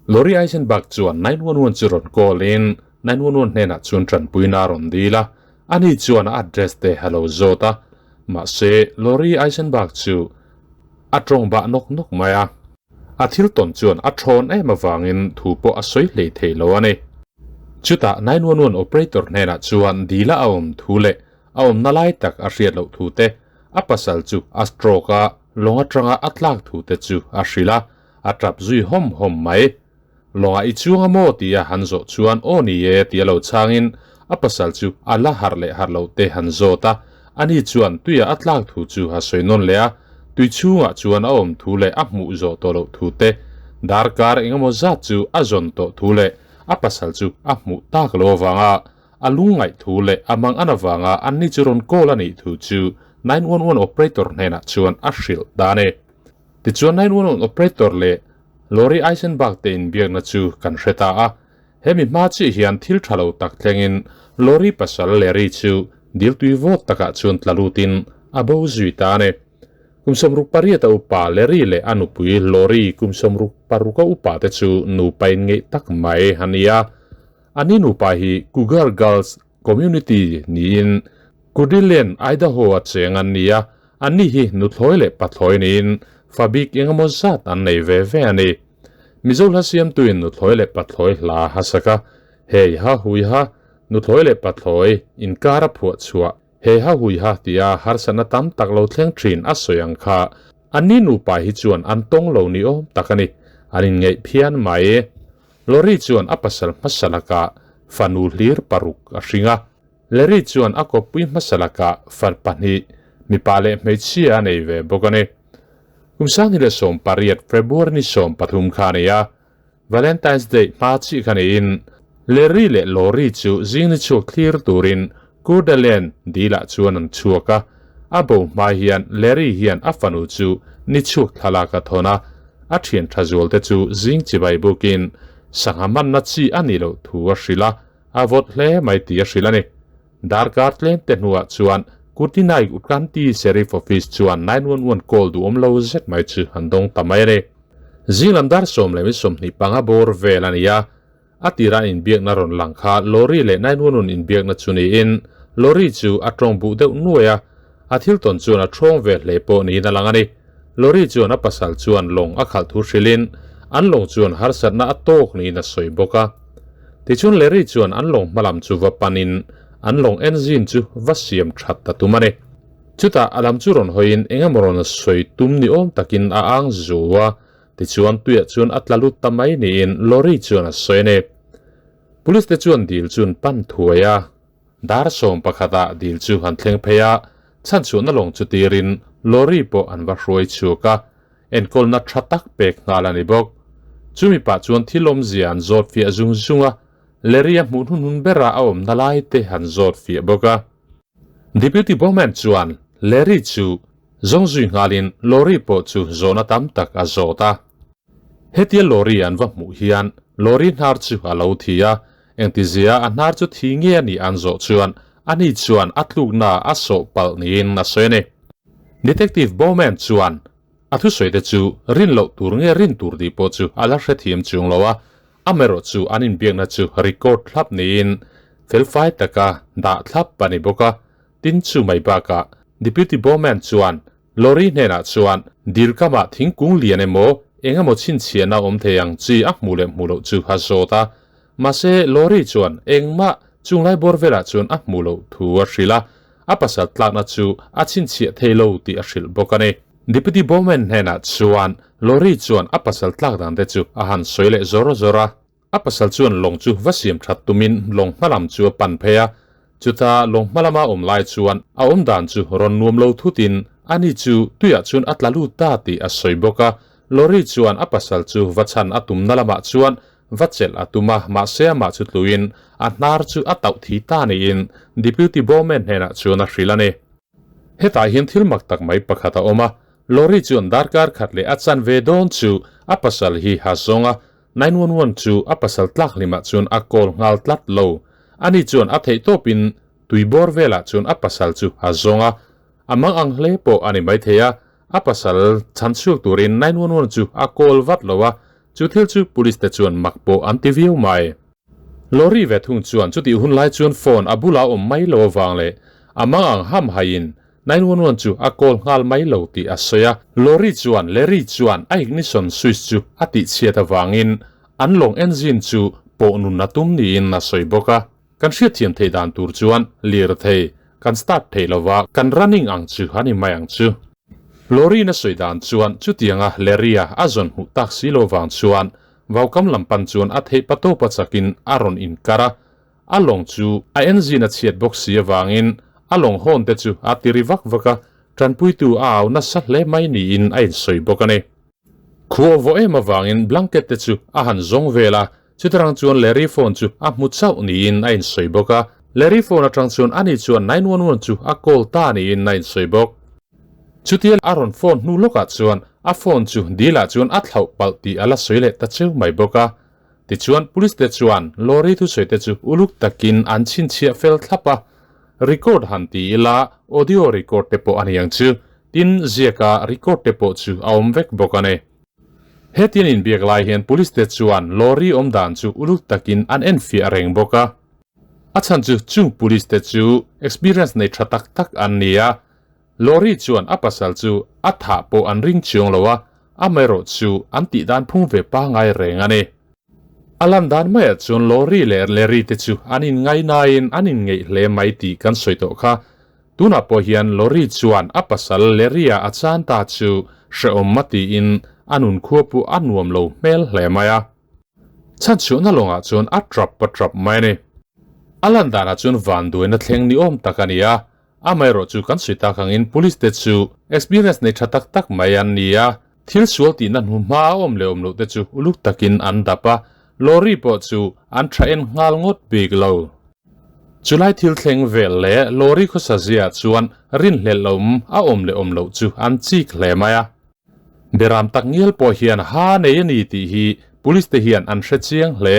Lori Eisenberg chuan 911 chu rawn call in 911 hnenah chuan tanpuina a rawn dil a, ani chuan a address te a lo zawt a, mahse Lori Eisenberg chu a tawng bah nawk nawk mai a. A thil tawn chuan a thawn em avangin thu pawh a sawi hlei thei lo a ni. Chutah 911 operator hnenah chuan dila a awm thu leh a awmna lai tak a hriat loh thu te, a pasal chu a stroke a, lawng atanga a tlak thu te chu a hrilh a, a tap zui hawm hawm mai. Lawngah i chuang a maw tia han zawh chuan aw ni e tia lo chhangin a pasal chu a la harh leh harh loh te han zawt a, ani chuan tuia a tlak thu chu a sawi nawn leh a, tui chhungah chuan a awm thu leh a hmuh zawh tawh loh thu te, darkar engemaw zat chu a zawn tawh thu leh a pasal chu a hmuh tak lo avanga a lungngaih thu leh a mang an avanga anni chu rawn call a nih thu chu 911 operator hnenah chuan a hrilh ta a ni. Tichuan 911 operator leh Lori Eisenberg te inbiakna chu kan hre ta a, hemi hma chiah hian thil tha lo tak thlengin Lori pasal Larry chu dil tui vawt takah chuan tla lutin a bo zui ta a ni. Kum 68 a upa Larry leh a nupui Lori kum 66 a upa te chu nupa inngeih tak mai a ni a. Ani nupa hi Cougar Girls Community niin Kudilen, Idaho a cheng an ni a, anni hi nuthlawi leh pathlawi niin fa bik eng emaw zat an nei ve ve a ni. Mizo hla siamtuin nuthlawi leh pathlawi hla a sak a, Hei ha hui ha, nuthlawi leh pathlawi inkar a phuah chhuah, he ha hui ha tia harsatna tam tak lo thleng thin a sawi ang kha anni nupa hi chuan an tawng lo ni awm tak a ni, an inngeih phian mai. Lori chuan a pasal hmasa lakah fanu hlir paruk a hring a, Larry chuan a kawppui hmasa lakah far pahnih, mipa leh hmeichhia a nei ve bawk a ni. Kum 2018 February ni 13 kha a ni a, Valentine's Day hma chih kha niin Larry leh Lori chu zing ni chhuak thlir turin Coeur d'Alene dilah chuan an chhuak a, a bo hma hian Larry hian a fanu chu ni chhuak thlalak a thawn a, a thian tha zual te chu zing chibai bukin sangha manna chi a nih loh thu a hrilh a, A vawt hle mai tih a hrilh a ni. Darkar tlem te hnuah chuan Kurtinai Utkanti Sheriff Office chuan 911 call duhawm lo zet mai chu an dawng ta mai a ni. Zinglam dar 10:25 bawr vel a ni a, a tira inbiakna rawn lang kha lorry leh 911 inbiakna chu niin lorry chu a tawng buh deuh nuai a, a thil tawn chuan a thawng ve hle pawh niin a lang a ni. Lorry chuan a pasal chuan lawng a khalh thu hrilhin an lawng chuan harsatna a tawk niin a sawi bawk a. Tichuan Larry chuan an lawng hmalam chu va panin an lawng engine chu va siam that ta tum a ni. Chutah a lam chu rawn hawiin eng emaw rawn sawi tum ni awm takin a ang zu a, tichuan tuiah chuan a tla lut ta mai niin Lorry chuan a sawi a ni. Police te chuan dil chu an pan thuai a, dar 11 ah dil chu an thleng phei a, chhanchhuahna lawng chu tirin Lorry pawh an va hruai chhuak a, Enkawlna tha tak pek nghal a ni bawk. Chumi pah chuan thil awmzia an zawt fiah zung zung a, Larry-a hmuh hnunhnun bera a awmna lai te han zawt fiah bawk a. Deputy Bowman chuan Larry chu zawng zui nghalin Lori pawh chu zawhna tam tak a zawt a. Hetia Lori an va hmuh hian Lori hnar chu a lo thi a, engtizia a hnar chu thi nge a nih an zawh chuan ani chuan a tlukna a sawh palh niin a sawi a ni. Detective Bowman chuan a thusawi te chu rin loh tur nge rin tur tih pawh chu a la hrethiam chung lo a, amaherawh chu an inbiakna chu record thlap niin felfai taka dah thlap a ni bawk a. Tin chu mai bakah Deputy Bowman chuan Lorry hnenah chuan dil kamah thingkung lian emaw eng emaw chhinchhiahna awm thei ang chi a hmuh leh hmuh loh chu a zawt a. Mahse Lorry chuan engmah chunglai bawr velah chuan a hmuh loh thu a hrilh a. A pasal tlakna chu a chhinchhiah thei lo tih a hrilh bawk a ni. Deputy Bowman hnenah chuan Lorry chuan a pasal tlak dan te chu a han sawi leh zawr zawr a. A pasal chuan lawng chu va siam that tumin lawng hmalam chu a pan phei a. Chuta lawng hmalama awm lai chuan a awm dan chu rawn nuam lo thutin ani chu tuiah chuan a tla lut ta tih a sawi bawk a. Lorry chuan a pasal chu va chhan a tumna lamah chuan Va chelh a tum a, mahse amah chu tluin a hnar chu a tauh thi ta niin Deputy Bowman hnenah chuan a hrilh a ni. Hetah hian thil mak tak mai pakhat a awm a, Lorry chuan darkar khat leh a chan ve dawn chu a pasal hi ha zawng a, 911 chu a pasal tlak hlimah chuan a call nghal tlat lo. Ani chuan a theih tawpin tui bawr velah chuan a pasal chu a zawng a, a mang ang hle pawh a ni maithei a, a pasal chhan chhuak turin 911 chu a call vat lo a. Chu thil chu police te chuan mak pawh an ti viau mai. Lorry ve thung chuan chutih hun lai chuan phone a bula awm mai lo avang leh a mang ang ham haiin 911 chu a call nghal mai lo tih a sawi a. Lorry chuan Larry chuan a ignition switch chu a tihchhiat avangin an lawng engine chu pawh nun a tum niin a sawi bawk a. Kan hriatthiam theih dan tur chuan lirthei kan start theih lova kan running ang chu a ni mai ang chu. Lorry-in a sawi dan chuan chutianga Larry-a a zawn hmuh tak si lo vang chuan vaukam lam pan chuan a theih patawpa chakin a rawn inkar a, a lawng chu a engine a chhiat bawk si avangin a lawng hawn te chu a ti ri vak vak a, tanpuitu a au nasa hle mai niin a insawi bawk a ni. Khu a vawh em avangin blanket te chu a han zawng vel a, chutarang chuan Larry phone chu a hmu chauh niin a insawi bawk a. Larry phone atang chuan ani chuan 911 chu a call ta niin a insawi bawk. Chutia a rawn phone hnu lawkah chuan a phone chu dil ah chuan a thlauh palh tih a la sawi leh ta cheu mai bawk a. Tichuan police te chuan lorry thusawi te chu uluk takin an chhinchhiah fel thlap a, Record han ti ila audio record te pawh a ni ang chu, tin ziaka record te pawh chu a awm vek bawk a ni. Hetian inbiak lai hian police te chuan lorry awm dan chu uluk takin an enfiah reng bawk a. A chhan chu chung police te chu experience nei tha tak tak an ni a, lorry chuan a pasal chu a thah pawh an ring chiang lo a, amaherawh chu an tih dan phung ve pangai reng a ni. A lan dan maiah chuan Lorry leh Larry te chu an inngai nain an inngeih hle mai tih kan sawi tawh kha. Tunah pawh hian Lorry chuan a pasal Larry-a a chan ta chu hrehawm a tiin a nun khua pawh a nuam lo hmel hle mai a. Chhanchhuahna lawngah chuan a trap a trap mai a ni. A lan danah chuan vanduaina thleng ni awm tak a ni a, Amaherawh chu kan sawi tak angin police te chu experience nei tha tak tak mai an ni a, thil sual tihna hnu hma a awm leh awm loh te chu uluk takin an dap a, lorry pawh chu an tha en nghal ngawt bik lo. Chulai thil thleng vel leh lorry khawsa ziaah chuan rinhlelh lo awm a awm leh awm loh chu an chik hle mai a. Beram tak ngial pawh hian ha nei a ni tih hi police te hian an hre chiang hle.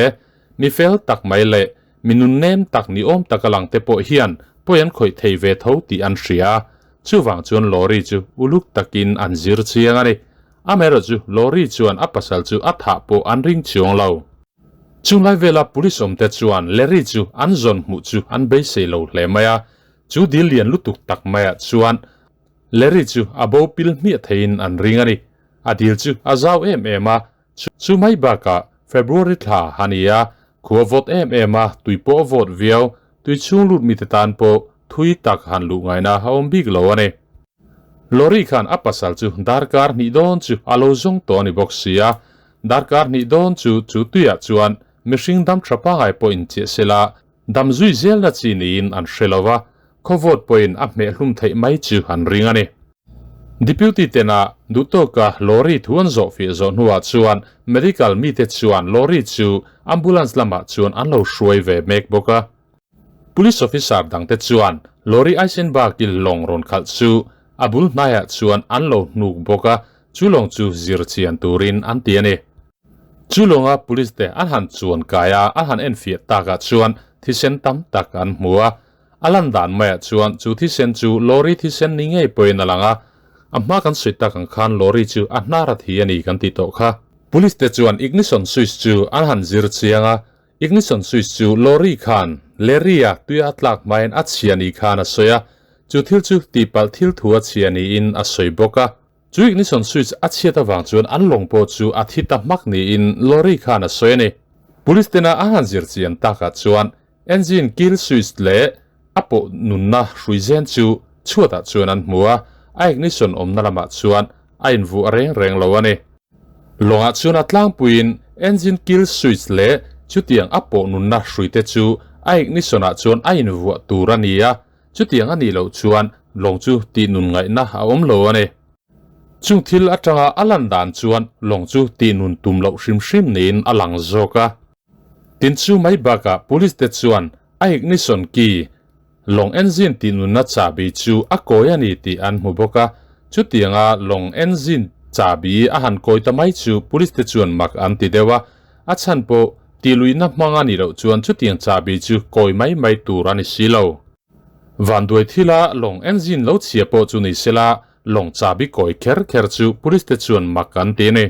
Mi fel tak mai leh Mi nun nem tak ni awm tak a lang te pawh hian pawi an khawih thei ve tho tih an hria a, chuvang chuan Lorry chu uluk takin an zir chiang a ni. Amaherawh chu Lorry chuan a pasal chu a thah pawh an ring chuang lo. Chunglai vela police awmte chuan Larry chu an zawn hmuh chu an beisei lo hle mai a, chu dil lian lutuk tak maiah chuan Larry chu a bo pil hmiah theiin an ring a ni. A dil chu a zau em em a, Chu mai bakah February thla a ni a, khua vawt em em a, tui pawh a vawt viau, tui chhung lut mite tan pawh thui tak han luh ngaihna a awm bik lo a ni. Lorry khan a pasal chu darkar hnih dawn chu a lo zawng tawh a ni bawk si a, darkar hnih dawn chu chu tuiah chuan mihring dam tha pangai pawh inchiah sela dam zui zelna chi niin an hre lo va, Khawvawt pawhin a hmeh hlum theih mai chu an ring a ni. Deputy tena duhtawka lorry thu an zawh fih zawh hnuah chuan medical mite chuan lorry chu ambulance lamah chuan an lo hruai ve mek bawk a. Police officer dangte chuan lorry Eisenberg-i lawng rawn khalh chu a bul hnaiah chuan an lo hnuk bawk a, chu lawng chu zir chian turin an ti a ni. Chu lawnga police te an han chuan kai a, an han enfiah takah chuan thisen tam tak an hmu a, A lan dan maiah chuan chu thisen chu lorry thisen ni ngei pawhin a lang a, a hma kan sawi tak ang khan lorry chu a hnar a thi a ni kan tih tawh kha. Police te chuan ignition switch chu an han zir chiang a, ignition switch chu lorry khan Larry-a tuia a tlak hmain a chhia ni khan a sawi a, chu thil chu tihpalh thil thu a chhia niin a sawi bawk a. Chu ignition switch a chhiat avang chuan an lawng pawh chu a thi ta hmak niin lorry khan a sawi a ni. Police tena an han zir chian takah chuan Engine kill switch leh a pawh nunna hrui zen chu chhuatah chuan an hmu a, a ignition awmna lamah chuan a invuah reng reng lo a ni. Lawngah chuan a tlangpuiin engine kill switch leh chutiang a pawh nunna hruite chu a ignition ah chuan a invuah tur a ni a, chutiang a nih loh chuan lawng chu tih nun ngaihna a awm lo a ni. Chung thil atanga a lan dan chuan lawng chu tih nun tum loh hrim hrim niin a lang zawk a. Tin chu mai bakah police te chuan a ignition key, lawng engine tih nunna chahbi chu a kawi a ni tih an hmu bawk a, chutianga lawng engine chahbi a han kawi ta mai chu police te chuan mak an ti deuh a, a chhan pawh tihluihna hmang a nih loh chuan chutiang chahbi chu kawi mai mai tur a ni si lo. Vanduai thila lawng engine lo chhia pawh chu ni sela lawng chahbi kawi kher kher chu police te chuan mak an ti a ni.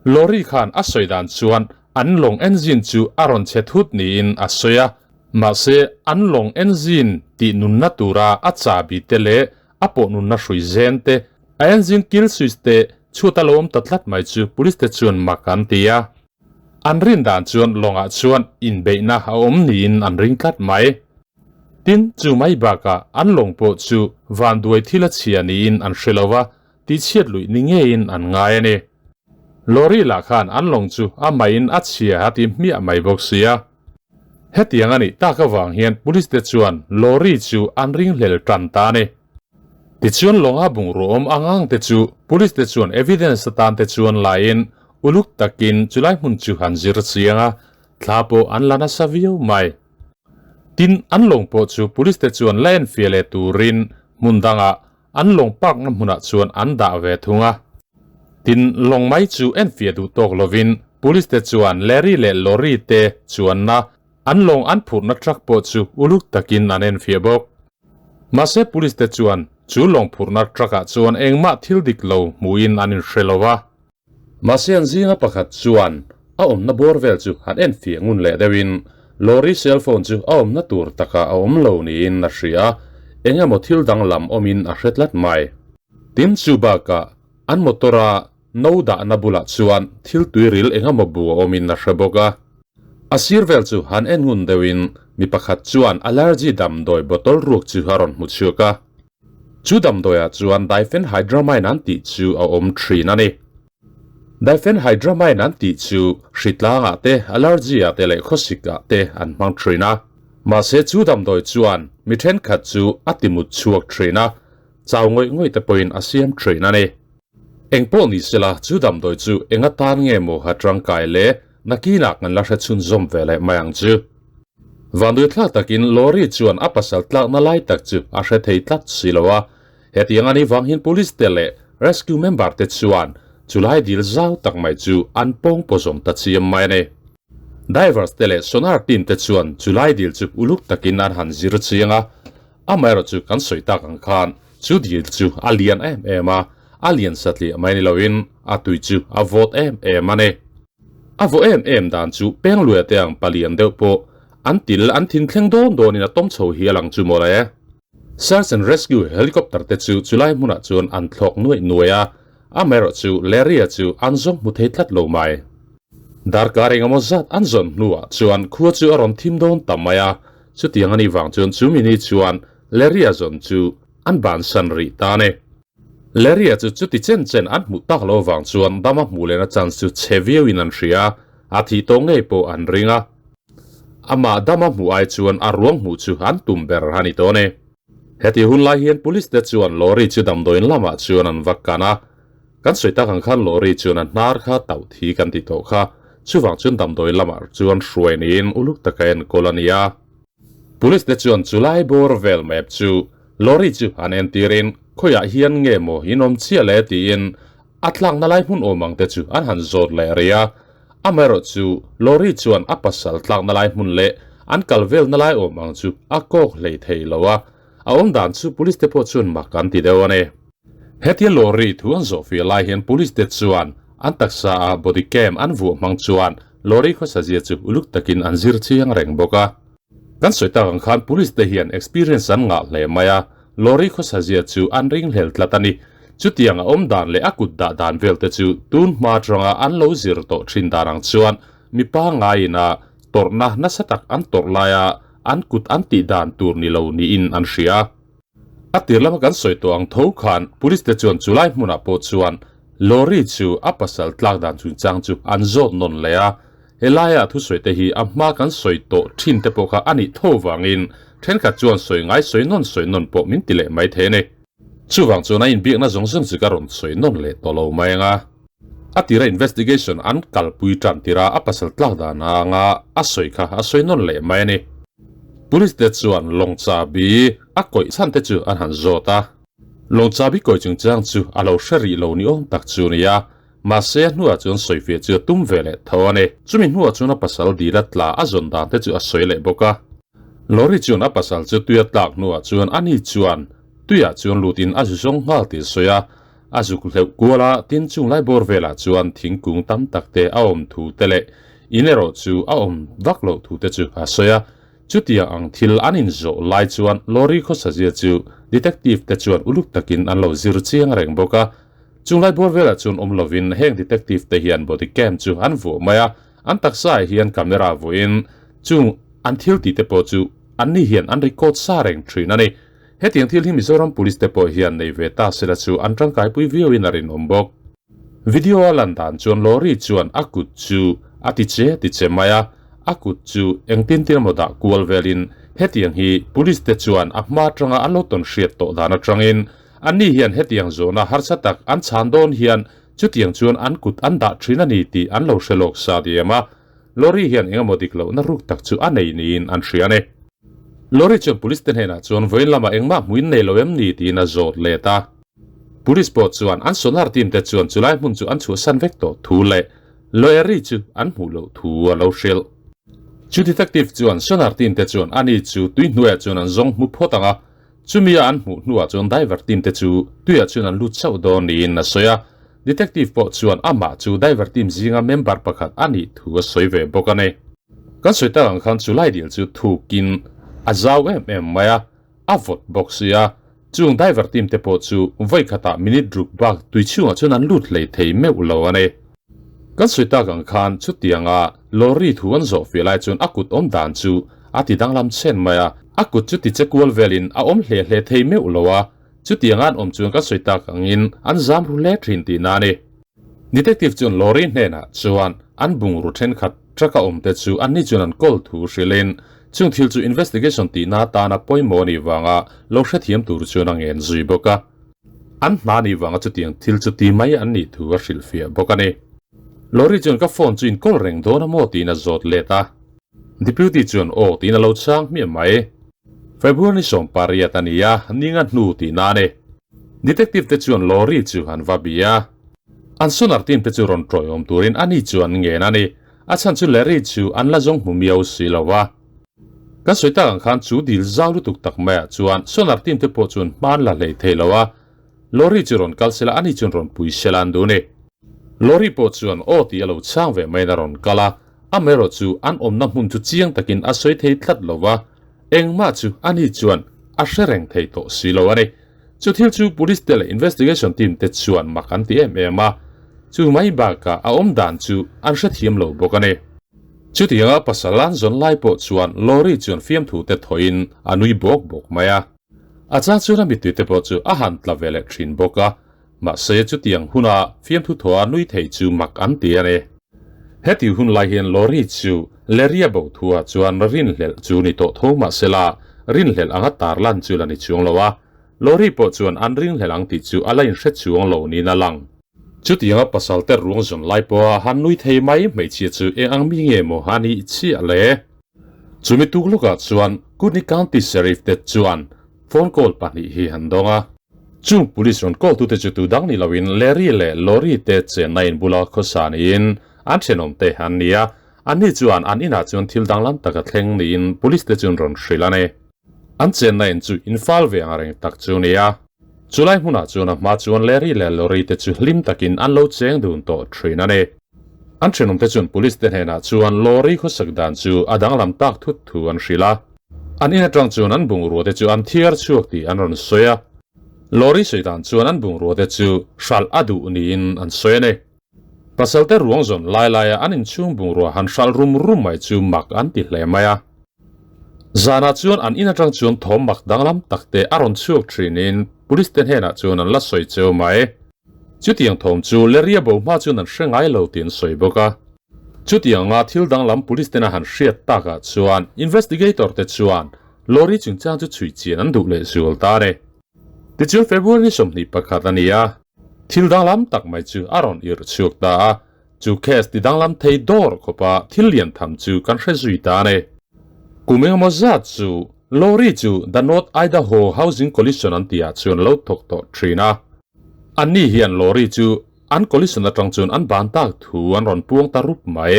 Lorry khan a sawi dan chuan an lawng engine chu a rawn chhe thut niin a sawi a, mahse an lawng engine tih nunna tura a chahbi te leh a pawh nunna hrui zen te, a engine kill switch te chhut a lo awm ta tlat mai chu police te chuan mak an ti a. An rin dan chuan lawngah chuan inbeihna a awm niin an ring tlat mai. Tin, chu mai bakah an lawng pawh chu vanduai thil a chhia niin an hre lo va, tihchhiat luih ni ngeiin an ngai a ni. Lorry lah khan an lawng chu a maiin a chhia a ti hmiah mai bawk sia. Hetiang a nih tak avang hian police te chuan lorry chu an ringhlel tan ta a ni. Tichuan lawnga bungraw awm ang ang te chu police te chuan evidence atan te chuan laiin uluk takin chulai hmun chu an zir chiang a, thla pawh an la nasa viau mai. Tin, an lawng pawh chu police te chuan la enfiah leh turin hmun dangah an lawng park na hmunah chuan an dah ve thung a. Tin, lawng mai chu enfiah duh tawk lovin police te chuan Larry leh Lorry te chuanna an lawng an phurhna truck pawh chu uluk takin an enfiah bawk. Mahse police te chuan chu lawng phurhna truck ah chuan engmah thil dik lo hmuhin an inhre lo a. Mahse an zinga pakhat chuan a awmna bawr vel chu han enfiah ngun leh deuhin lorry cellphone chu a awmna tur takah a awm lo niin a hria a, eng emaw thil danglam awmin a hre tlat mai. Tin, chu bakah an motor a no dahna bulah chuan thil tuiril eng emaw bu a awmin a hre bawk a. A sir vel chu han en ngun deuhin mi pakhat chuan allergy damdawi bottle ruak chu a rawn hmu chhuak a. Chu damdawiah chuan diphenhydramine an tih chu a awm thin a ni. Diphenhydramine an tih chu hritlangah te, allergy ah te leh khawsik ah te an hmang thin a. Mahse chu damdawi chuan mi thenkhat chu a timut chhuak thin a, chau ngawih ngawih te pawhin a siam thin a ni. Engpawh ni sela, chu damdawi chu eng atan nge maw ha tangkai le, nakinah kan la hre chhunzawm ve leh mai ang chu. Vanduai thlak takin Lorry chuan a pasal tlakna lai tak chu a hre thei tlat si lo a, hetiang a nih vang hian police te leh rescue member te chuan chulai dil zau tak mai chu an pawng paw zawm ta chiam mai a ni. Divers te leh sonar team te chuan chulai dil chu uluk takin an han zir chiang a, Amaherawh chu kan sawi tak ang khan chu dil chu a lian em em a, a lian satliah mai ni loin a tui chu a vawt em em a ni. A vawh em em dan chu Pengluia te ang palian deuh pawh an til an thin thleng dawn dawnin a tawm chho hi a lang chu mawle. Search and Rescue helicopter te chu chulai hmunah chuan an thlawk nuaih nuaih a, amaherawh chu Larry-a chu an zawng hmu thei tlat lo mai. Darkar engemaw zat an zawn hnuah chuan khua chu a rawn thim dawn ta mai a, chutiang a nih vang chuan chu mini chuan Larry-a zawn chu an bansan rih ta a ni. Larry-a chu chuti chen chen an hmuh tak lo vang chuan dama hmuh lehna chance chu chhe viauin an hria a, a thih tawh ngei pawh an ring a. Amah dama hmuh ai chuan a ruang hmuh chu an tum ber a ni tawh a ni. Heti hun lai hian police te chuan lorry chu damdawiin lamah chuan an va kan a, Kan sawi tak ang khan lorry chuan a hnar kha tauh thi kan ti tawh kha, chuvang chuan damdawi lamah chuan hruai niin uluk taka enkawl a ni a. Police te chuan chulai bawr vel map chu lorry chu an entirin khawiah hian nge maw in awm chiah le tiin a tlakna lai hmun awm ang te chu an han zawt leh rih a. Amaherawh chu lorry chuan a pasal tlakna lai hmun leh an kal velna lai awm ang chu a kawk hlei thei lo a, a awm dan chu police te pawh chuan mak an ti deuh a ni. Hetia lorry thu an zawh fiah lai hian police te chuan an taksa ah body cam an vuah hmang chuan lorry khawsa zia chu uluk takin an zir chiang reng bawk a. Kan sawi tak ang khan police te hian experience an ngah hle mai a, lorry khawsa zia chu an ringhlel tlat a ni. Chutiang a awm dan leh a kut dah dan vel te chu tun hma atanga an lo zir tawh thin dan ang chuan mipa ngaiin a tawrhna nasa tak an tawrh laia an kut an tih dan tur ni lo niin an hria. A tir lama kan sawi tawh ang tho khan police te chuan chulai hmunah pawh chuan lorry chu a pasal tlak dan chungchang chu an zawt nawn leh a, helaia thusawi te hi a hma kan sawi tawh thin te pawh kha a nih tho vangin thenkhat chuan sawi ngai sawi nawn sawi nawn pawh min ti leh mai thei a ni. Chuvang chuan a inbiakna zawng zawng chu ka rawn sawi nawn leh tawh lo mai ang a. A tira investigation an kalpui tan tira a pasal tlak dan anga a sawi kha a sawi nawn leh mai a ni. Police te chuan lawng chabi a kawih chhan te chu an han zawt a. Lawng chabi kawih chungchang chu a lo hre rih lo ni awm tak chu a ni a, mahse a hnuah chuan sawifiah chu a tum ve leh tho a ni. Chumi hnuah chuan a pasal dil a tla a zawn dan te chu a sawi leh bawk a. Lorry chuan a pasal chu tui a tlak hnuah chuan ani chuan tuiah chuan lutin a zu zawng nghal tih a sawi a. A zuk hleuh kual a, tin chung lai bawr velah chuan thingkung tam tak te a awm thu te leh in erawh chu a awm vak loh thu te chu a sawi a. Chutiang ang thil an inzawh lai chuan lorry khawsazia chu detective te chuan uluk takin an lo zir chiang reng bawk a. Chung lai bawr velah chuan awm lovin heng detective te hian body cam chu an vuah mai a, an taksa ah hian camera vuahin chung an thil tih te pawh chu anni hian an record sa reng thin a ni. Hetiang thil hi Mizoram Police te pawh hian nei ve ta sela chu an tangkaipui viauin a rinawm bawk. Video a lan dan chuan lorry chuan a kut chu a ti che ti che mai a, a kut chu engtin tin emaw dah kual velin hetiang hi Police te chuan a hma atanga an lo tawn hriat tawh dan atangin anni hian hetiang zawhna harsa tak an chhan dawn hian chutiang chuan an kut an dah thin a ni tih an lo hre lawk sa diam a, lorry hian engemaw dik lohna ruk tak chu a nei niin an hria a ni. Lorry chuan Police te hnenah chuan vawiin lamah engmah hmuin nei lo em ni tiin a zawt let a. Police pawh chuan an sonar team te chuan chulai hmun chu an chhuahsan vek tawh thu leh Loery chu an hmuh loh thu a lo hrilh. Chu detective chuan sonar team te chuan ani chu tui hnuaiah chuan an zawng hmu phawt ang a, chumi a an hmuh hnuah chuan diver team te chu tuiah chuan an lut chauh dawn niin a sawi a. Detective pawh chuan amah chu diver team zinga member pakhat a nih thu a sawi ve bawk a ni. Kan sawi tak ang khan chu lai dil chu thukin a zau em em mai a, a vawt bawk si a, chung diver team te pawh chu vawi khatah minute ruk bak tui chhungah chuan an lut hlei thei meuh lo a ni. Kan sawi tak ang khan chutianga lorry thu an zawh fih lai chuan a kut awm dan chu a ti danglam chen mai a, a kut chu ti che kual velin a awm hle hle thei meuh lo a, chutianga an awm chuan kan sawi tak angin an zam ru hle thin tihna a ni. Detective chuan lorry hnenah chuan an bungraw thenkhat truck a awm te chu anni chuan an kawl thu hrilhin chung thil chu investigation tihna atana pawimawh a nih vanga lo hrethiam tur chuan a ngen zui bawk a. An hna nih vanga chutiang thil chu ti mai an nih thu a hrilhfiah bawk a ni. Lorry chuan ka phone chu in kawl reng dawn a maw tiin a zawt let a. Deputy chuan aw tiin a lo chhang hmiah mai. February ni 18 a ni a, ninga hnu tihna a ni. Detective te chuan lorry chu an va bi a. An sonar team te chu rawn tawiawm turin ani chu an ngen a ni. A chhan chu Larry chu an la zawng hmu miau si lo a. Kan sawi tak ang khan chu dil zau lutuk tak maiah chuan sonar team te pawh chuan hma an la hlei thei lo a. Lorry chu rawn kal sela ani chuan rawn pui sela an duh ni. Lorry pawh chuan aw tih a lo chhang ve maiin a rawn kal a. Amaherawh chu an awmna hmun chu chiang takin a sawi thei tlat lo va, engmah chu ani chuan a hre reng thei tawh si lo a ni. Chu thil chu Police te leh Investigation team te chuan mak an ti em em a, chu mai bakah a awm dan chu an hrethiam lo bawk a ni. Chutianga pasal an zawn lai pawh chuan Lorry chuan fiamthu te thawhin a nui bawk bawk mai a. A chang chuan a mittui te pawh chu a han tla ve leh thin bawk a, mahse chutiang huna fiamthu thawha nui thei chu mak an ti a ni. Heti hun lai hian Lorry chu Leria bo thuah chuan rinhlelh chu ni tawh tho mahsela rinhlelh anga tarlan chu la ni chuang lo a, Lorry pawh chuan an ringhlelh ang tih chu a la inhre chuang lo niin a lang. Chutianga pasal te ruang zawn lai pawha han nui thei mai hmeichhia chu eng ang mi nge maw a nih chiah le? Chumi tuk lawkah chuan Kootenai County Sheriff te chuan phone call pahnih hi an dawng a. Chung police rawn call tute chu tu dang ni loin Larry leh Lori te chenna in bula khawsa niin an thenawm te an ni a, anni chuan an inah chuan thil danglam tak a thleng niin police te chuan rawn hrilh a ni. An chenna in chu in fal ve ang reng tak chu ni a. Chulai hmunah chuan a hma chuan Larry leh Lori te chu hlim takin an lo cheng dun tawh thin a ni. An thenawmte chuan police te hnenah chuan Lori khawsak dan chu a danglam tak thut thu an hrilh a. An in atang chuan an bungrua te chu an thiar chhuak tih an rawn sawi a. Lori sawi dan chuan an bungrua te chu hralh a duh niin an sawi a ni. Pasal te ruang zawn lai laia an inchhung bungrua han hralh rum rum mai chu mak an ti hle mai a. Zanah chuan an in atang chuan thawm mak danglam tak te a rawn chhuak thinin police te hnenah chuan an la sawi cheu mai. Chutiang thawm chu Leria bo hma chuan an hre ngai lo tih an sawi bawk a. Chutianga thil danglam police tena han hriat takah chuan investigator te chuan lorry chungchang chu chhui chian an duh leh zual ta a ni. Tichuan February ni 21 a ni a, thil danglam tak mai chu a rawn irh chhuak ta a, chu case ti danglam thei dawr khawpa thil lian tham chu kan hre zui ta a ni. Kum engemaw zat chu lorry chu The North Idaho Housing Coalition an tihah chuan lo thawk tawh thin a, anni hian lorry chu an coalition atang chuan an ban tak thu an rawn puang ta rup mai.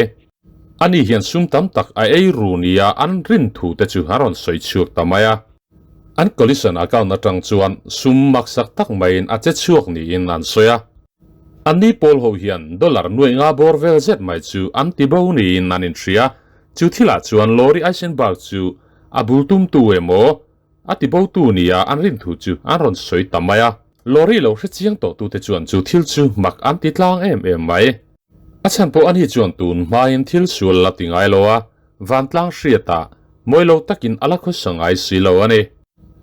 Ani hian sum tam tak a ei ru nia an rin thu te chu a rawn sawi chhuak ta mai a. An collision account atang chuan sum maksak tak maiin a che chhuak niin an sawi a. Anni pawl ho hian dollar nuai nga bawr vel zet mai chu an ti bo niin an inhria. Chu thilah chuan Lori Eisenberg chu a bul tumtu emaw a ti botu nia an rin thu chu an rawn sawi ta mai a. Lori lo hre chiang tawhtute chuan chu thil chu mak an ti tlang em em mai. A chhan pawh ani chuan tun hmain thil sual la ti ngai lo a, vantlang hriatah mawi lo takin a la khawsa ngai si lo a ni.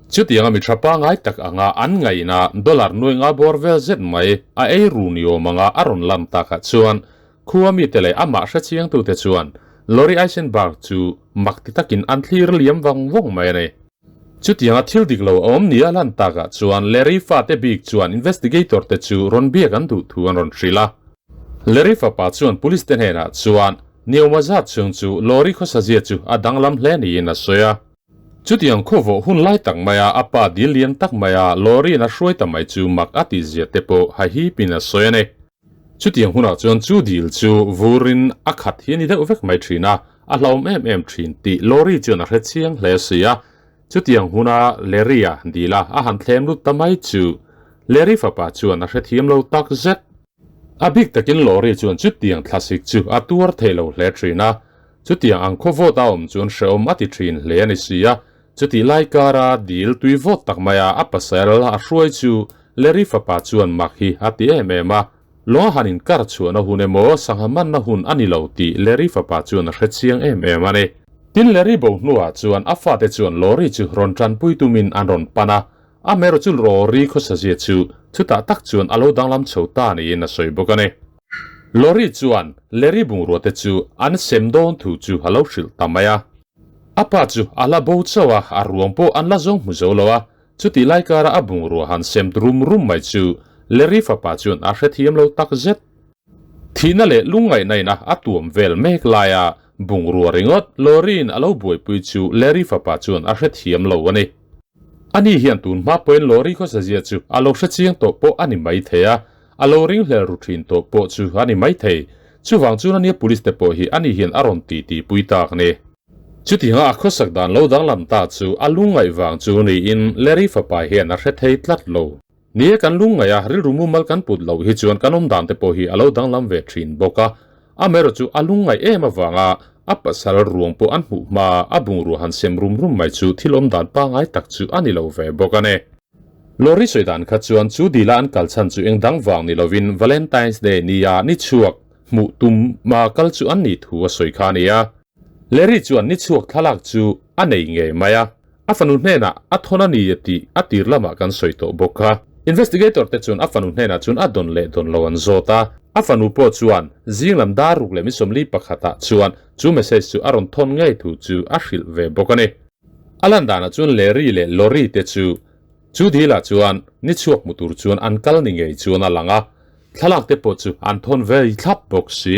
Chutianga mi tha pangai tak anga an ngaihna dollar nuai nga bawr vel zet mai a ei ru ni awm anga a rawn lam takah chuan khua mite leh amah hre chiangtute chuan Lori Eisenberg chu mak ti takin an thlir liam vang vawng mai a ni. Chutianga thil dik lo a awm ni a lan takah chuan Larry fate bik chuan investigator te chu rawn biak an duh thu an rawn hrilh a. Larry fapa chuan police te hnenah chuan Niawma zat chhung chu Lori khawsazia chu a danglam hle niin a sawi a. Chutiang khawvawh hun lai tak maia a pa dil lian tak maia Lori in a hruai ta mai chu mak a tihzia te pawh hahipin a sawi a ni. Chutiang hunah chuan chu dil chu vurin a khat hi a ni deuh vek mai thin a, a hlauhawm em em thin tih Lori chuan a hre chiang hle si a. Chutiang huna Larry-a dila a han thlem lut ta mai chu Larry fapa chuan a hrethiam lo tak zet. A bik takin Lori chuan chutiang thlasik chu a tuar thei lo hle thin a, chutiang ang khaw vawt a awm chuan hrehawm a ti thin hle a ni si a, chutih lai kara dil tui vawt tak maia a pasal a hruai chu Larry fapa chuan mak hi a ti em em a, lawng a han inkar chhuahna hun emaw sangha manna hun a ni lo tih Larry fapa chuan a hre chiang em em a ni. Tin Larry bo hnuah chuan a fate chuan Lori chu rawn tanpui tumin an rawn pan a, Amaherawh chu Lori khawsazia chu chutah tak chuan a lo danglam chho ta niin a sawi bawk a ni. Lori chuan Larry bungrua te chu an sem dawn thu chu a lo hrilh ta mai a. A pa chu a la bo chauh a, a ruang pawh an la zawng hmu zo lo a. Chutih lai kara a bungrua han sem rum rum mai chu Larry fapa chuan a hrethiam lo tak zet. Thihna leh lungngaihna ina a tuam vel mek laia bungrua ringawt Lori-in a lo buaipui chu Larry fapa chuan a hrethiam lo a ni. Ani hian tun hma pawhin Lori khawsazia chu a lo hre chiang tawh pawh a ni mai thei a, a lo ringhlel ru thin tawh pawh chu a ni mai thei. Chuvang chuan ania police te pawh hi ani hian a rawn ti ti pui tak ni. Chutianga a khawsak dan lo danglam ta chu a lungngaih vang chu niin Larry fapa hian a hre thei tlat lo. Ni e, kan lungngaih a, rilru mumal kan put loh hi chuan kan awm dan te pawh hi a lo danglam ve thin bawk a. Amaherawh chu a lungngaih em avanga a pasal ruang pawh an hmuh hma a bungrua han sem rum rum mai chu thil awm dan pangai tak chu a ni lo ve bawk a ni. Lori sawi dan kha chuan chu dila an kal chhan chu eng dang vang ni lovin Valentine's Day nia ni chhuak hmuh tum ma kal chu an nih thu a sawi kha a ni a. Larry chuan ni chhuak thlalak chu a nei ngei mai a. A fanu hnenah a thawn a ni tih a tir lamah kan sawi tawh bawk kha. Investigator te chuan a fanu hnenah chuan a dawn leh dawn lo an zawt a. A fanu pawh chuan zing lam dar ruk leh mi sawmli pakhatah chuan chu message chu a rawn thawn ngei thu chu a hrilh ve bawk a ni. A lan danah chuan Larry leh Lori te chu chu dilah chuan ni chhuak hmu tur chuan an kal ni ngei chuan a lang a. Thlalak te pawh chu an thawn ve thlap bawk si.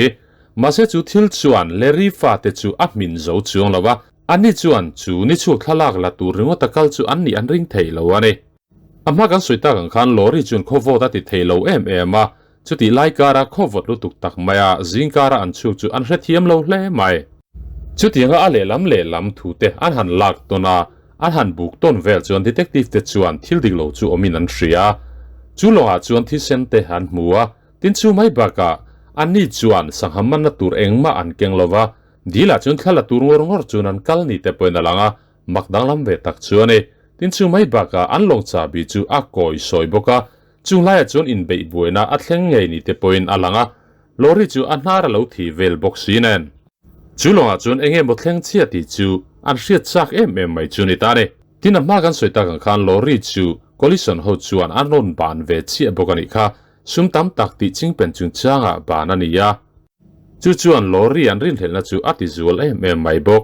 Mahse chu thil chuan Larry fate chu a hmin zo chuang lo a. Anni chuan chu ni chhuak thlalak la tur ringawt a kal chu an nih an ring thei lo a ni. A hma kan sawi tak ang khan lorry chuan khawvawt a ti thei lo em em a, chutih lai kara khawvawt lutuk tak maia zing kara an chhuak chu an hrethiam lo hle mai. Chutianga a lehlam lehlam thute an han lak tawn a, an han buk tawn vel chuan detective te chuan thil dik lo chu awmin an hria. Chu lawngah chuan thisen te an hmu a, tin chu mai bakah anni chuan sangha manna tur engmah an keng lo va, Dil ah chuan thla la tur ngawr ngawr chuan an kal ni te pawhin a lang a, mak danglam ve tak chu a ni. Tin chu mai bakah an lawng chahbi chu a kawi sawi bawk a, chung laiah chuan inbeih buaina a thleng ngei ni te pawhin a lang a, lorry chu a hnar a lo thi vel bawk si nen. Chu lawngah chuan eng emaw thleng chhia tih chu an hriat chak em em mai chu ni ta a ni. Tin a hma kan sawi tak ang khan lorry chu collision ho chuan an rawn ban ve chiah bawk a nih kha, sum tam tak tih chingpen chungchangah ban a ni a. Chu chuan lorry an rinhlelhna chu a ti zual em em mai bawk.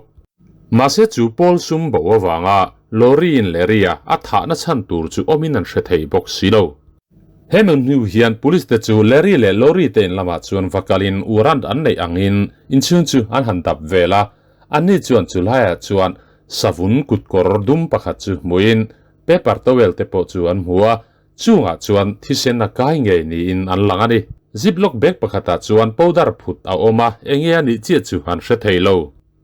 Mahse chu Paul sum bo avanga lorry in Larry-a a thahna chhan tur chu awmin an hre thei bawk si lo. He nun hnu hian police te chu Larry leh lorry te in lamah chuan va kalin warrant an neih angin inchhung chu an han dap vel a. Anni chuan chu laiah chuan savun kutkawr dum pakhat chu hmuin paper towel te pawh chu an hmu a. Chungah chuan thisen a kai ngei niin an lang a ni. Ziplock bag pakhatah chuan powder phut a awm a, enge a nih chiah chu an hre thei lo.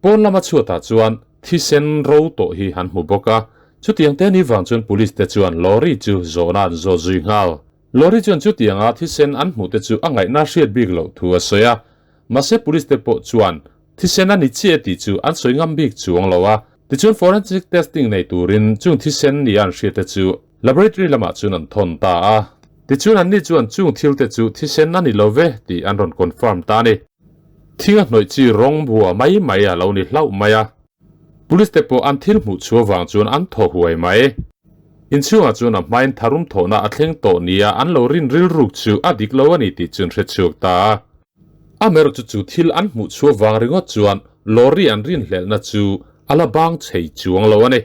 Pawn lama chhuatah chuan thisen ro tawh hi an hmu bawk a. Chutiang te ni vang chuan police te chuan Lori chu zawhna an zawt zui nghal. Lori chuan chutianga thisen an hmuh te chu a ngaihna hriat bik loh thu a sawi a. Mahse police te pawh chuan thisen a ni chiah tih chu an sawi ngam bik chuang lo a. Tichuan forensic testing nei turin chung thisen ni a an hriat te chu laboratory lamah chuan an thawn ta a. Tichuan anni chuan chung thil te chu thisen a ni lo ve tih an rawn confirm ta a ni. Thing a hnawih chi rawng bua mai mai a lo ni hlauh mai a. Police te pawh an thil hmuh chhuah vang chuan an thaw huai mai. Inchhungah chuan a hmain tharum thawhna a thleng tawh nia an lo rin rilruk chu a dik lo a ni tih chu an hre chhuak ta a. Amaherawhchu chu thil an hmuh chhuah vang ringawt chuan lorry an rinhlelhna chu a la bang chei chuang lo a ni.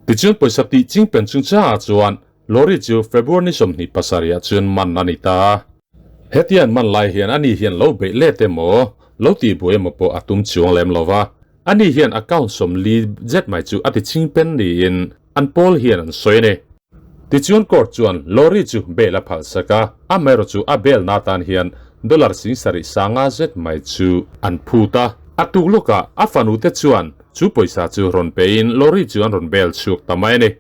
Tichuan pawisa tih ching pen chungchangah chuan lorry chu February ni 27 ah chuan man a ni ta a. Hetiang man lai hian ani hian lo beih let emaw, lo tih buai emaw pawh a tum chuang lem lo va. Ani hian account 40 zet mai chu a ti ching pen niin an pawl hian an sawi a ni. Tichuan court chuan Lori chu bail a phal sak a, amaherawh chu a bail na tan hian dollar 75,000 zet mai chu an phut a. A tuk lawkah a fanu te chuan chu pawisa chu rawn pein Lori chu an rawn bail chhuak ta mai a ni.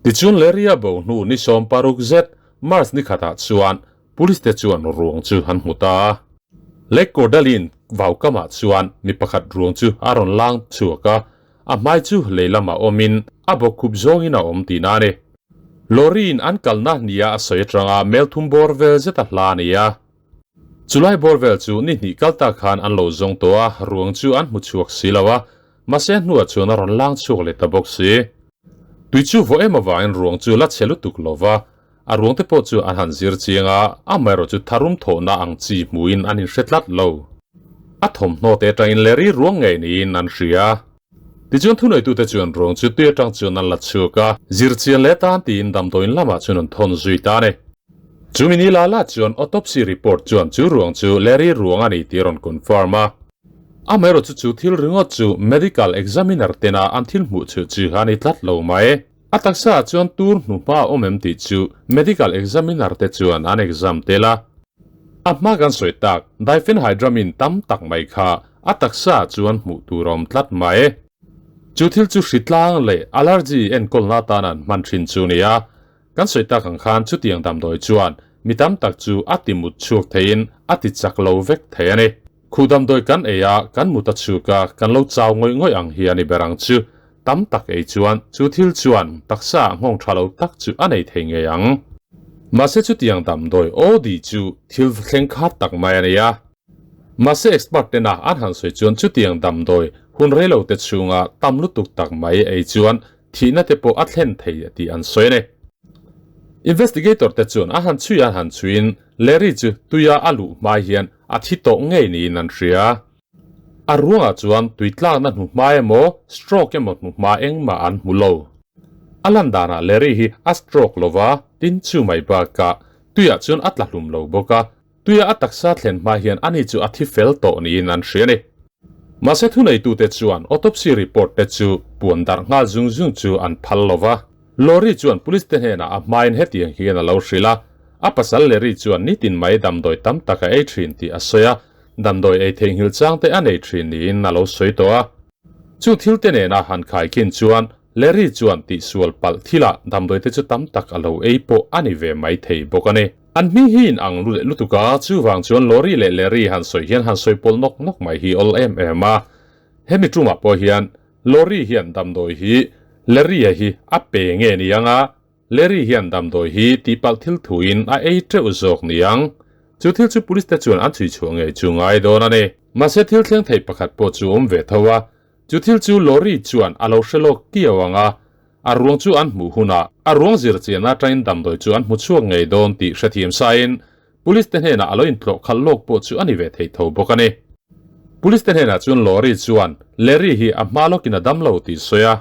Tichuan Larry-a bo hnu ni 16 zet March ni khatah chuan Police te chuan ruang chu an hmu ta a. Lake Cordalin vau kamah chuan mi pakhat ruang chu a rawn lang chhuak a, a hmai chu lei lamah awmin a bawkkhup zawngin a awm tihna a ni. Lorry-in an kalna nia a sawi atanga mel thum bawr vel zet a hla a ni a. Chulai bawr vel chu ni hnih kal tak khan an lo zawng tawh a, ruang chu an hmu chhuak si lo a, mahse hnuah chuan a rawn lang chhuak leh ta bawk si. Tui chu vaw em avangin ruang chu la chhe lutuk lo va, a ruang te pawh chu an han zir chiang a, amaherawh chu tharum thawhna ang chi hmuhin an inhre tlat lo. A thawmhnaw te atangin Larry ruang ngei niin an hria. Tichuan thuneitute chuan ruang chu tui atang chuan an la chhuak a, zir chian leh tan tiin damdawiin lamah chuan an thawn zui ta a ni. Chumi ni la la chuan autopsy report chuan chu ruang chu Larry ruang a ni tih a rawn confirm a. Amaherawh chu chu thil ringawt chu medical examiner tena an thil hmuh chhuh chu a ni tlat lo mai. A taksa ah chuan tur hnuhma a awm em tih chu medical examiner te chuan an exam tel a. A hma kan sawi tak diphenhydramine tam tak mai kha a taksa ah chuan hmuh tur a awm tlat mai. Chu thil chu hritlang leh allergy enkawlna atan an hman thin chu a ni a. Kan sawi tak ang khan chutiang damdawi chuan mi tam tak chu a ti mut chhuak theiin a ti chak lo vek thei a ni. Khu damdawi kan ei a, kan mut a chhuk a, kan lo chau ngawih ngawih ang hi a ni ber ang chu. Tam tak ei chuan chu thil chuan taksa ah nghawng tha lo tak chu a nei thei ngei ang. Mahse chutiang damdawi aw di chu thil thleng khat tak mai a ni a. Mahse expert tena an han sawi chuan chutiang damdawi hun reilo te chhunga tam lutuk tak mai ei chuan thihna te pawh a thlen thei tih an sawi a ni. Investigator te chuan a han chhui an han chhuiin Larry chu tuia a luh hmai hian a thi tawh ngei niin an hria. A ruangah chuan tui tlakna hnuhma emaw stroke emaw hnuhma engmah an hmu lo. A lan danah Larry hi a stroke lova tin chu mai bakah tuiah chuan a tla hlum lo bawk a, tuia a taksa thlen hma hian ani chu a thi fel tawh niin an hria a ni. Mahse thuneitute chuan autopsy report te chu puan darh nghal zung zung chu an phal lo va. Lori chuan police te hnenah a hmain hetiang hian a lo hrilh a, a pasal Larry chuan nitin mai damdawi tam tak a ei thin tih a sawi a, damdawi ei theihnghilh chang te a nei thin niin a lo sawi tawh a. Chu thil te nena han khaikhin chuan Larry chuan tihsual palh thilah damdawi te chu tam tak a lo ei pawh a ni ve mai thei bawk a ni. An hming hi in ang lu leh lutuk a, chuvang chuan Lori leh Larry han sawi hian han sawi pawl nawk nawk mai hi awl em em a. Hemi tumah pawh hian Lori hian damdawi hi Larry-a hi a pe nge ni ang a, Larry hian damdawi hi tihpalh thil thuin a ei teuh zawk ni ang. Chu thil chu police te chuan an chhui chhuah ngei chu ngai dawn a ni. Mahse thil thleng thei pakhat pawh chu awm ve tho a, chu thil chu Lori chuan a lo hre lawk kiau ang a, a ruang chu an hmuh hunah a ruang zir chian atangin damdawi chu an hmu chhuak ngei dawn tih hrethiam sain Police te hnenah a lo intlawh khalh lawk pawh chu a ni ve thei tho bawk a ni. Police te hnenah chuan Lori chuan Larry hi a hma lawkin a dam lo tih sawi a.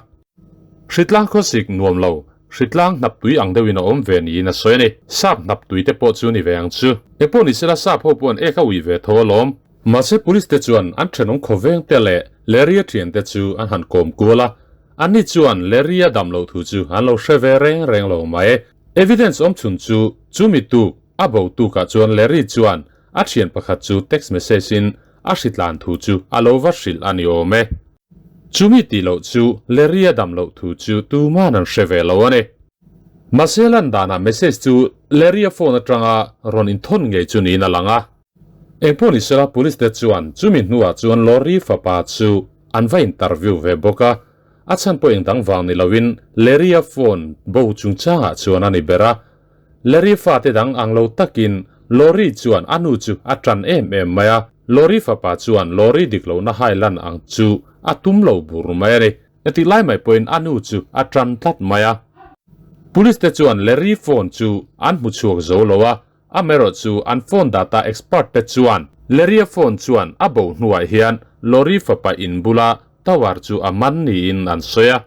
Hritlang khawsik nuam lo, hritlang hnap tui ang deuhin a awm ve niin a sawi a ni. Sap hnap tui te pawh chu ni ve ang chu. Engpawh ni sela sap ho pawh an ek a ui ve tho alawm. Mahse police te chuan an thenawm khawveng te leh Larry-a thian te chu an han kawm kual a. Anni chuan Larry-a dam loh thu chu an lo hre ve reng reng lo mai. Evidence awm chhun chu chumi tuk a bo tukah chuan Larry chuan a thian pakhat chu text message in a hritlan thu chu a lo va hrilh a ni awm e. Chumi tih loh chu Larry-a dam loh thu chu tuman an hre ve lo a ni. Mahse lan danah message chu Larry-a phone atanga rawn inthawn ngei chu niin a lang a. Engpawh ni sela police te chuan chumi hnuah chuan Lorry fapa chu an va interview ve bawk a, a chhan pawh engdang vang ni loin Larry-a phone bo chungchangah chuan a ni ber a. Larry fate dang ang lo takin Lorry chuan a nu chu a tan em em mai a, Lorry fapa chuan Lorry dik lohna hai lan ang chu a tum lo bur mai a ni. Heti lai mai pawhin a nu chu a tan tlat mai a. Police te chuan Larry phone chu an hmu chhuak zo lo a, Amaherawh chu an phone data expert te chuan Larry-a phone chuan a bo hnuah hian Lorry fapa in bula tower chu a man niin an sawi a.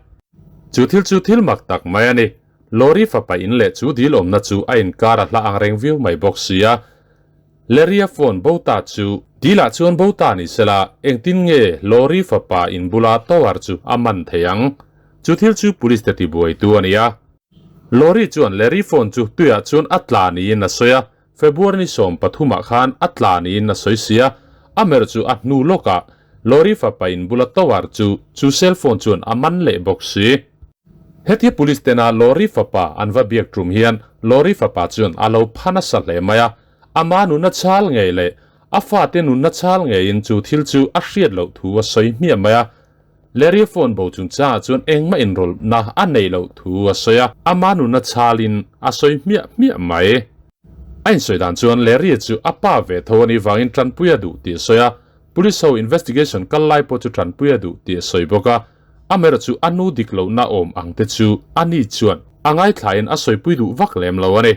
Chu thil chu thil mak tak mai a ni. Lorry fapa in leh chu dil awmna chu a inkar a hla ang reng viau mai bawk si a. Larry-a phone bo ta chu dilah chuan bo ta ni sela engtin nge Lorry fapa in bula tower chu a man thei ang? Chu thil chu police te tibuaitu a ni a. Lorry chuan Larry phone chu tuiah chuan a tla niin a sawi a, February ni 13 ah khan a tla niin a sawi si a, a mer chu a hnu lawkah Lorry fapa in bula tower chu chu cell phone chuan a man leh bawk si. Hetia police tena Lorry fapa an va biak tum hian Lorry fapa chuan a lo pha nasa hle mai a, ama nunna chal ngei leh a fate nunna chal ngeiin chu thil chu a hriat loh thu a sawi hmiah mai a. Larry phone bo chungchangah chuan engmah inrawlhna a neih loh thu a sawi a, ama nuna chhalin a sawi hmiah hmiah mai. A insawi dan chuan Larry chu a pa ve tho a nih vangin tanpui a duh tih a sawi a, police ho investigation kal lai pawh chu tanpui a duh tih a sawi bawk a, amaherawh chu a nu dik lohna awm ang te chu a ni chuan a ngaithlain a sawipui duh vak lem lo a ni.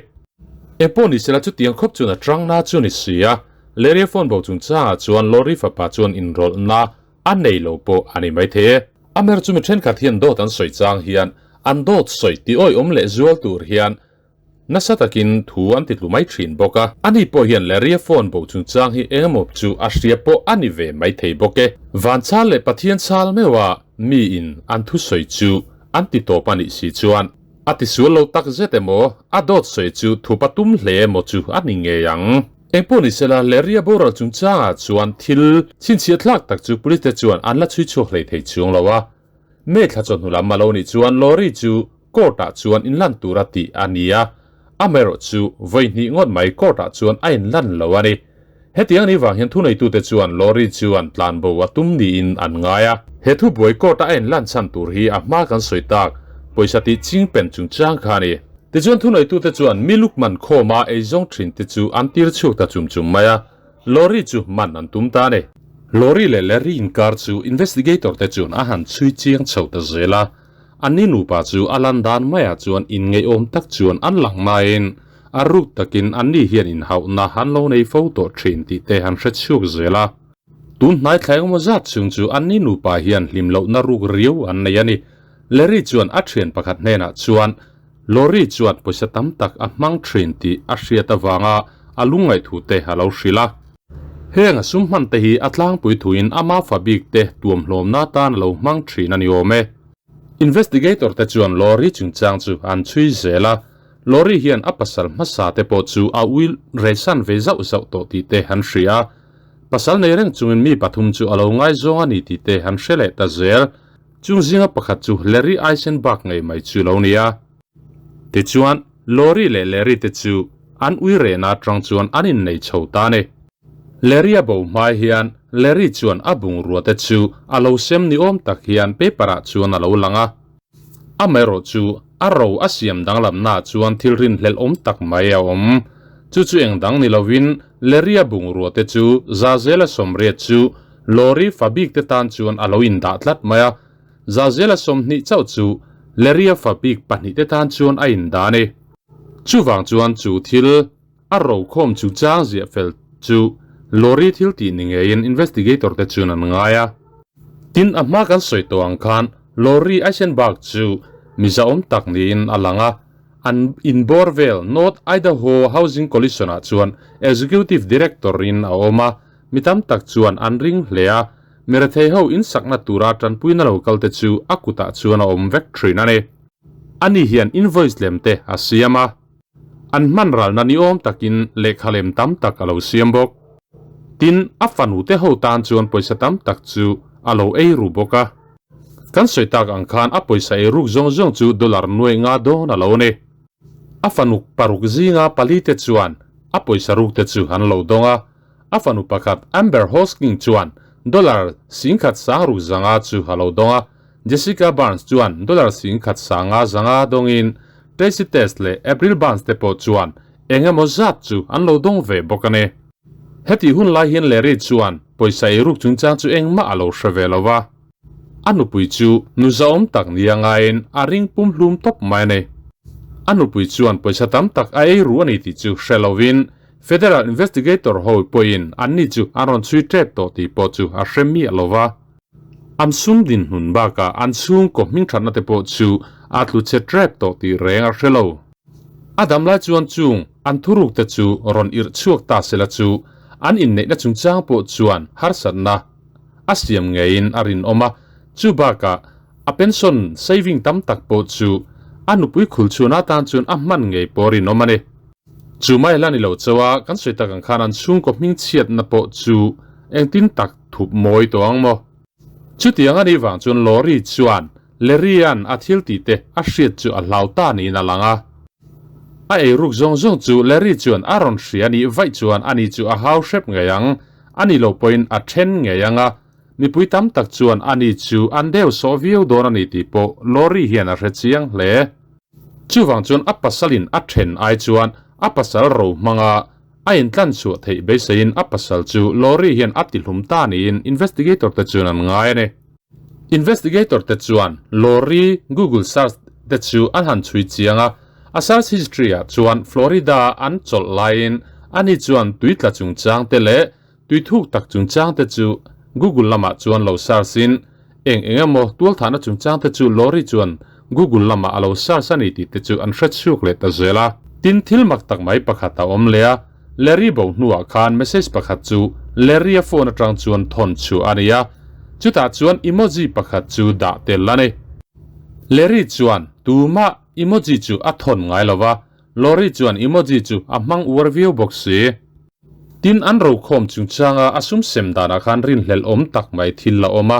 Engpawh ni sela chutiang khawp chuan a tangna chu a ni si a, Larry phone bo chungchangah chuan Lorry fapa chuan inrawlhna A nei lo pawh a ni maithei e. A mer chu mi thenkhat hian dawt an sawi chang hian an dawt sawi ti awihawm leh zual tur hian nasa takin thu an ti tlu mai thin bawk a. Ani pawh hian Larry-a phone bo chungchang hi engemaw chu a hria pawh a ni ve maithei bawk e. Van chal leh Pathian chal meuha miin an thusawi chu an ti tawp a nih si chuan a tisual lo tak zet emaw a dawt sawi chu thup a tum hle emaw chu a ni ngei ang. Engpawh ni sela, Larry-a boral chungchangah chuan thil chhinchhiah thlak tak chu police te chuan an la chhui chhuak hlei thei chuang lo a. May thla chawhnu lam a lo nih chuan Lorry chu court-ah chuan inlan tura tih a ni a, amaherawh chu vawi hnih ngawt mai court-ah chuan a inlan lo a ni. Hetiang ni vang hian thuneitute chuan Lorry chu an tlanbo a tum niin an ngai a. He thubuai court-a a inlan chhan tur hi a hma kan sawi tak pawisa tih chingpen chungchang kha a ni. Tichuan thuneitute chuan mi luk man khawma eizawng thinte chu an tir chhuak ta chum chum mai a, lorry chu man an tum ta a ni. Lorry leh Larry inkar chu investigator te chuan a han chhui chiang chho ta zel a, anni nupa chu a lan dan maiah chuan inngeihawm tak chuan an lang nain a ruk takin anni hian inhauhna an lo nei fo tawh thin tih te han hre chhuak zel a. Tun hnai thlai engemaw zat chhung chu anni nupa hian hlim lohna ruk riau an nei a ni. Larry chuan a thian pakhat hnenah chuan Lorry chuan pawisa tam tak a hmang thin tih a hriat avanga a lungngaih thu te a lo hrilh a. Heng a sum hman te hi a tlangpui thuin ama fa bik te tuamhlawmna atan a lo hmang thin a ni awm e. Investigator te chuan Lorry chungchang chu an chhui zel a, Lorry hian a pasal hmasa te pawh chu a ui reisan ve zauh zauh tawh tih te an hria a. Pasal nei reng chungin mi pathum chu a lo ngaizawng a ni tih te an hre leh ta zel. Chung zinga pakhat chu Larry Eisenbach ngei mai chu lo ni a. Tichuan, Lori leh Larry te chu an ui rehna atang chuan an innei chho ta a ni. Larry a bo hmai hian Larry chuan a bungrua te chu a lo sem ni awm tak hian paper ah chuan a lo lang a. Amaherawh chu a ro a siam danglamna ah chuan thil rinhlelh awm tak mai a awm. Chu chu eng dang ni lovin Larry a bungrua te chu Zazela sawmriat chu Lorry fa bik te tan chuan a lo indah tlat mai a, Zazela 20 chauh chu Larry-a fa bik pahnih te tan chuan a indah a ni. Chuvang chuan chu thil a rokhawm chu chang ziah fel chu Lorry thil tih ni ngeiin investigator te chuan an ngai a. Tin, a hma kan sawi tawh ang khan Lorry Eisenberg chu mizaawm tak niin a lang a, an inbawr vel North Idaho Housing Coalition-ah chuan Executive Director-in a awm a, Mi tam tak chuan an ring hle a, mirethei ho insakna tura tanpuina lo kal te chu a kutah chuan a awm vek thin a ni. Ani hian invoice lem te a siam a, an hman ralna ni awm takin lehkha lem tam tak a lo siam bawk. Tin, a fanu te ho tan chuan pawisa tam tak chu a lo ei ru bawk a. Kan sawi tak ang khan a pawisa ei ruk zawng zawng chu dollar nuai nga dawn a lo ni. A fanu paruk zinga pali te chuan a pawisa ruk te chu an lo dawng a. A fanu pakhat Amber Hosking chuan dollar singkhat sang ruk zanga chu a lo dawng a. Jessica Barnes chuan dollar singkhat sanga zanga dawngin Tracy Test leh April Barnes te pawh chuan eng emaw zat chu an lo dawng ve bawk a ni. Hetih hun lai hian Larry chuan pawisa ei ruk chungchang chu engmah a lo hre ve lo va. A nupui chu nu zahawm tak nia ngaiin a ring pum hlum tawp mai a ni. A nupui chuan pawisa tam tak a ei ru a ni tih chu hre lovin Federal Investigator ho pawhin anni chu an rawn chhui tep tawh tih pawh chu a hre miah lo va. An sum dinhmun bakah an chhungkaw hmingthatna te pawh chu a tlu che tep tawh tih reng a hre lo. A dam lai chuan chung an thuruk te chu rawn irh chhuak ta sela chu an inneihna chungchang pawh chuan harsatna a siam ngeiin a rinawm a, chu bakah a pension saving tam tak pawh chu a nupui khul chhuan atan chuan a hman ngei pawh rinawm a ni. Chu mai la ni lo chauh a, kan sawi tak ang khan an chhungkaw hmingchhiatna pawh chu engtin tak thup mawi tawh ang maw? Chutiang a nih vang chuan Lori chuan Larry-a'n a thil tih te a hriat chu a hlau ta niin a lang a. A eiruk zawng zawng chu Larry chuan a rawn hria a nih vaih chuan ani chu a hau hrep ngei ang, a ni lo pawhin a then ngei ang a, mipui tam tak chuan ani chu an deu sawh viau dawn a ni tih pawh Lori hian a hre chiang hle. Chuvang chuan a pasalin a then ai chuan a pasal ro hmanga a intlan chhuah theih beiseiin a pasal chu Lori hian a tihlum ta niin investigator te chuan an ngai a ni. Investigator te chuan Lori Google search te chu an han chhui chiang a, a search history ah chuan Florida an chawlh laiin ani chuan tui tla chungchang te leh Tui thuk tak chungchang te chu Google lamah chuan lo search in eng eng emaw tualthahna chungchang te chu Lori chuan Google lamah a lo search a ni tih te chu an hre chhuak leh ta zel a. Tin, thil mak tak mai pakhat a awm leh a, Larry bo hnuah khan message pakhat chu Larry-a phone atang chuan thawn chhuah a ni a, chutah chuan emoji pakhat chu dah tel a ni. Larry chuan tumah emoji chu a thawn ngai lo va, Lori chuan emoji chu a hmang uar viau bawk si. Tin, an rokhawm chungchanga a sum sem danah khan rinhlelh awm tak mai thil a awm a,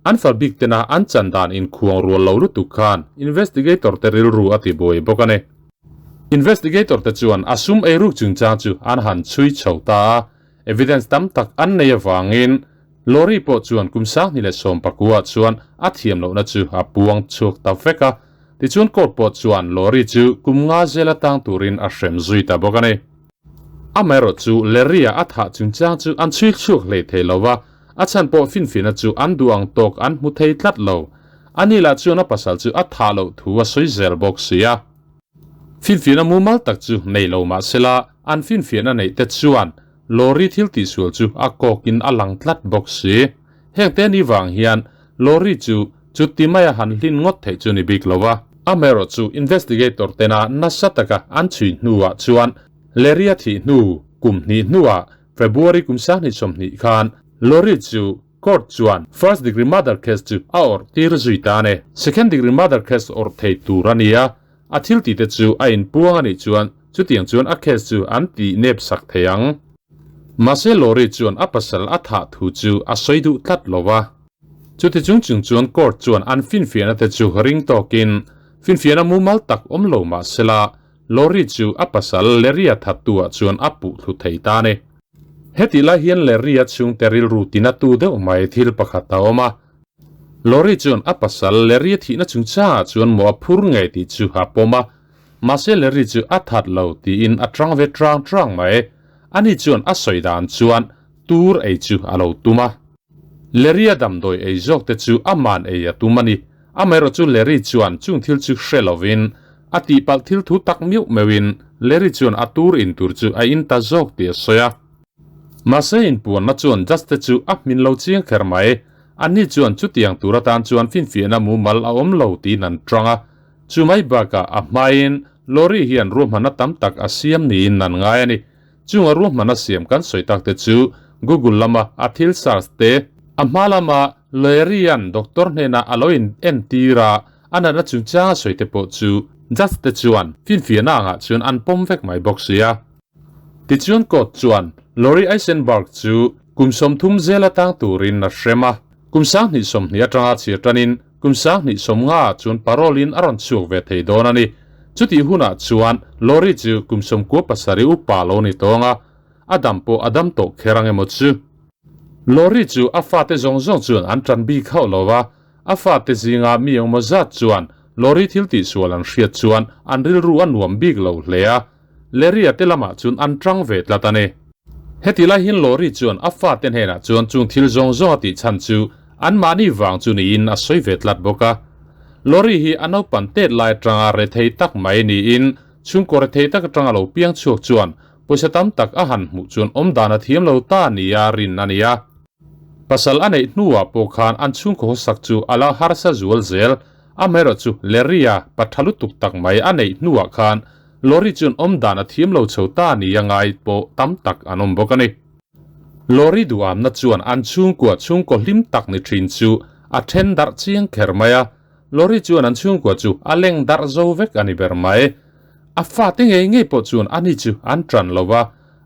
an fal bik tena an chan dan inkhuang rual lo lutuk khan investigator te rilru a ti buai bawk a ni. Investigator te chuan a sum eiruk chungchang chu an han chhui chho ta a, evidence tam tak an nei avangin Lori pawh chuan kum 2019 chuan a thiam lohna chu a puang chhuak ta vek a, tichuan court pawh chuan Lori chu kum nga zela tang turin a hrem zui ta bawk a ni. Amaherawh chu Larry-a a thah chungchang chu an chhui chhuak hlei thei lo va, a chhan pawh finfina chu an duh ang tawk an hmu thei tlat lo. Ani lah chuan a pasal chu a thah loh thu a sawi zel bawk si a. Finfina mumal tak chu nei lo mah sela, an finfiahna neih te chuan Lori thil tihsual chu a kawkin a lang tlat bawk si. Hengte ni vang hian Lori chu chuti maia han hlin ngawt theih chu ni bik lo va. Amaherawh chu investigator tena nasa taka an chhui hnuah chuan Larry-a thih hnu kum hnih hnuah February kum 2020 khan Lori chu court chuan first degree murder case chu a awrh tir zui ta a ni. Second degree murder case awrh thei tur a ni a, a thil tihte chu a inpuang a nih chuan chutiang chuan a case chu an tih nep sak thei ang. Mahse Lori chuan a pasal a thah thu chu a sawi duh tlat lo va. Chuti chung chung chuan court chuan an finfiahna te chu ring tawkin finfiahna mumal tak awm lo mah sela Lori chu a pasal Larry-a thattu-ah chuan a puh thlu thei ta a ni. Hetih lai hian Larry-a chhungte rilru tinatu deuh mai thil pakhat a awm a. Lori chuan a pasal Larry-a thihna chungchangah chuan maw a phur ngei tih chu a pawm a. Mahse Larry chu a that lo tiin a tang ve trang trang mai. Ani chuan a sawi dan chuan tur ei chu a lo tum a. Larry-a damdawi ei zawk te chu aman ei a tum a ni. Amaherawh chu Larry chuan chung thil chu hre lovin a tihpalh thil thu tak miuh meuhin Larry chuan a tur in tur chu a in ta zawk tih a sawi a. Mahse inpuanna chuan judge te chu a hmin lo chiang kher mai. Anni chuan chutiang tur atan chuan finfiahna mumal a awm lo tiin an tang a. Chu mai bakah a hmain Lori hian ruahmanna tam tak a siam niin an ngai a ni. Chunga ruahmanna siam kan sawi tak te chu Google lama a thil search te, a hma lama Larry-a'n doctor hnena a lo in entir a, a natna chungchang a sawi te pawh chu judge te chuan finfiahna angah chuan an pawm vek mai bawk sia. Tichuan court chuan Lori Eisenberg chu kum 30 zela tang turin a hrem a, kum 2020 atanga chhir tanin. Kum 2050 ah chuan parole in a rawn chhuak ve thei dawn a ni. Chutih hunah chuan Lori chu kum 97 upa lo ni tawng a, a dam pawh a dam tawh kher ang emaw chu. Lori chu a fate zawng zawng chuan an tan bik hauh lo va, a fate zinga mi engmaw zat chuan Lori thil tihsual an hriat chuan an rilru a nuam bik lo hle a, Larry-a te lamah chuan an tang ve tlat a ni. Heti lai hian Lori chuan a fate hnenah chuan chung thil zawng zawng a tih chhan chu anmahni vang chu niin a sawi ve tlat bawk a. Lori hi a naupan tet lai atanga rethei tak mai niin chhungkaw rethei tak atanga lo piang chhuak chuan pawisa tam tak a han hmuh chuan awmdan a thiam lo ta nia rin a ni a. Pasal a neih hnuah pawh khan an chhungkaw hawsak chu a la harsa zual zel. Amaherawhchu Larry-a pa tha lutuk tak mai a neih hnuah khan Lori chuan awmdan a thiam lo chho ta nia ngai pawh tam tak an awm bawk a ni. Lori duhamna chuan an chhungkua chhungkaw hlim tak ni thin chu a then darh chiang kher mai a. Lori chuan an chhungkua chu a leng darh zo vek a ni ber mai. A fate ngei ngei pawh chuan ani chu an tan lo va,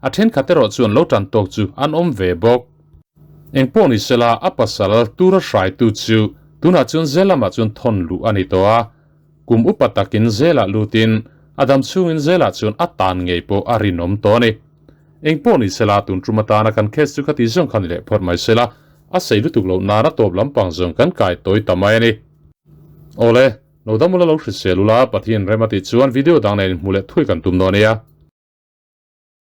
a thenkhat erawh chuan lo tan tawk chu an awm ve bawk. Engpawh ni sela a pasal tura hraitu chu tunah chuan zel lamah chuan thawn luh a ni tawh a. Kum upa takin zelah lutin a dam chhungin zelah chuan a tan ngei pawh a rinawm tawh a ni. Engpawh ni sela tun tum atana kan case chu khati zawng kha ni leh phawt mai sela, a sei lutuk loh nana tawp lampang zawng kan kai tawi ta mai a ni. Awle, lo dam ula lo hrisel ula, Pathian rem a tih chuan video dang nen inhmuh leh thui kan tum dawn nia.